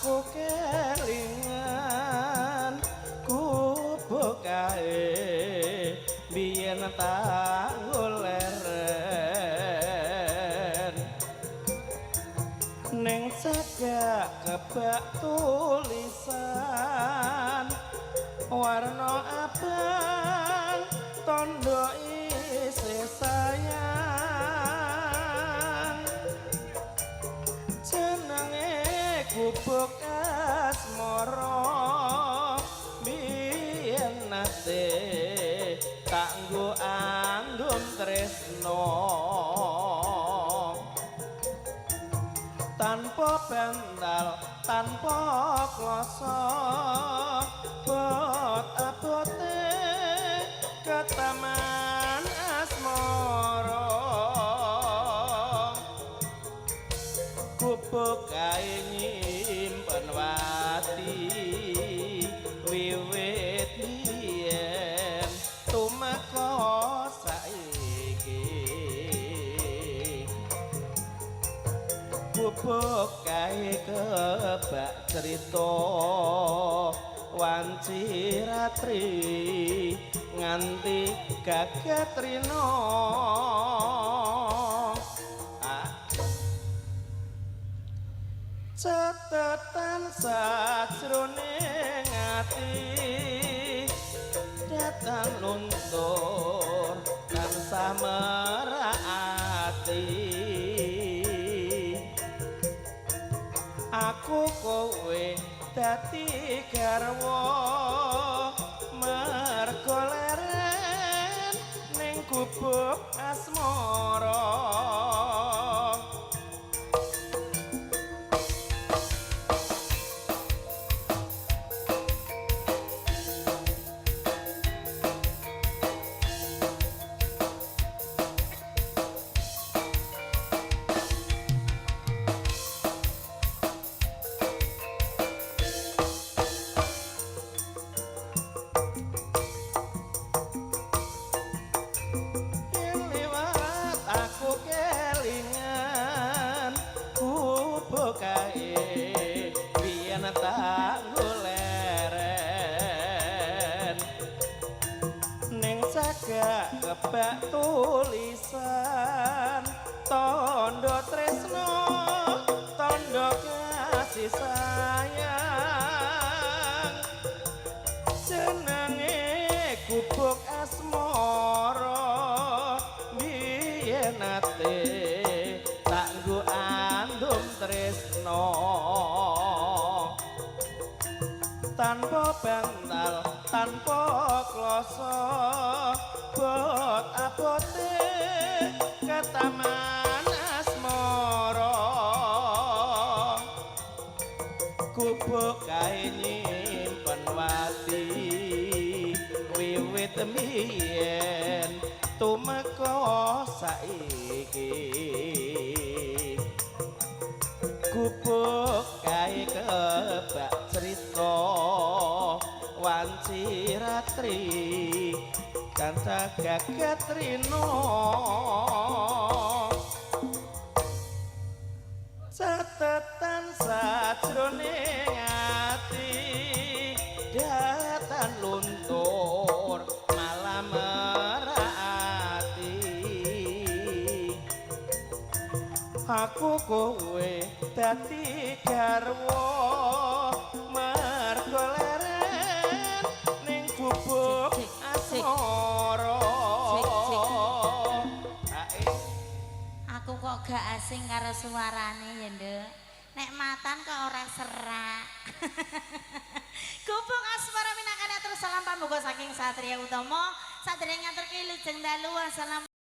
aku kelingan gubuk kae biyen tak leren ning cagak kebak tulisan warna abang tondo isih sayang, jenenge gubuk asmara biyen nate tak nggo andum tresno, tanpa bantal tanpa kloso bot abote ketaman asmara, gubuk kae nyimpen wati wiwit biyen tumeka saiki, gubuk kae kebak crita wanci ratri nganti gagat rina. Ah. Catetan sajroning ati datang luntur tansah merak ati, aku kowe dadi garwa mergo leren ning gubuk asmara. Yen liwat aku kelingan gubuk kae biyen tak leren ning cagak kebak tulisan tondo tresno tondo kasih sayang, jenenge gubuk asmara biyen nate tak nggo andum tresno, tanpa bantal tanpa kloso bot abote ketaman asmara, gubuk kae nyimpen wati wiwit biyen tumeka saiki, gubuk kae kebak crita wanci ratri kanca gagat rina, catetan sajroning ati datan luntur malah merak ati, aku kowe dadi garwa mergo leren ning gubuk Cek, cek, cek. asmara. Cek, cek. Ae. Aku kok gak asing karo suarane ya, Nduk. Nek matan kok ora serak. Gubuk Asmara minangkane atur salam pamuga saking Satria Utama. Sadèrèng ngaturke wilujeng dalu. Wassalamualaikum.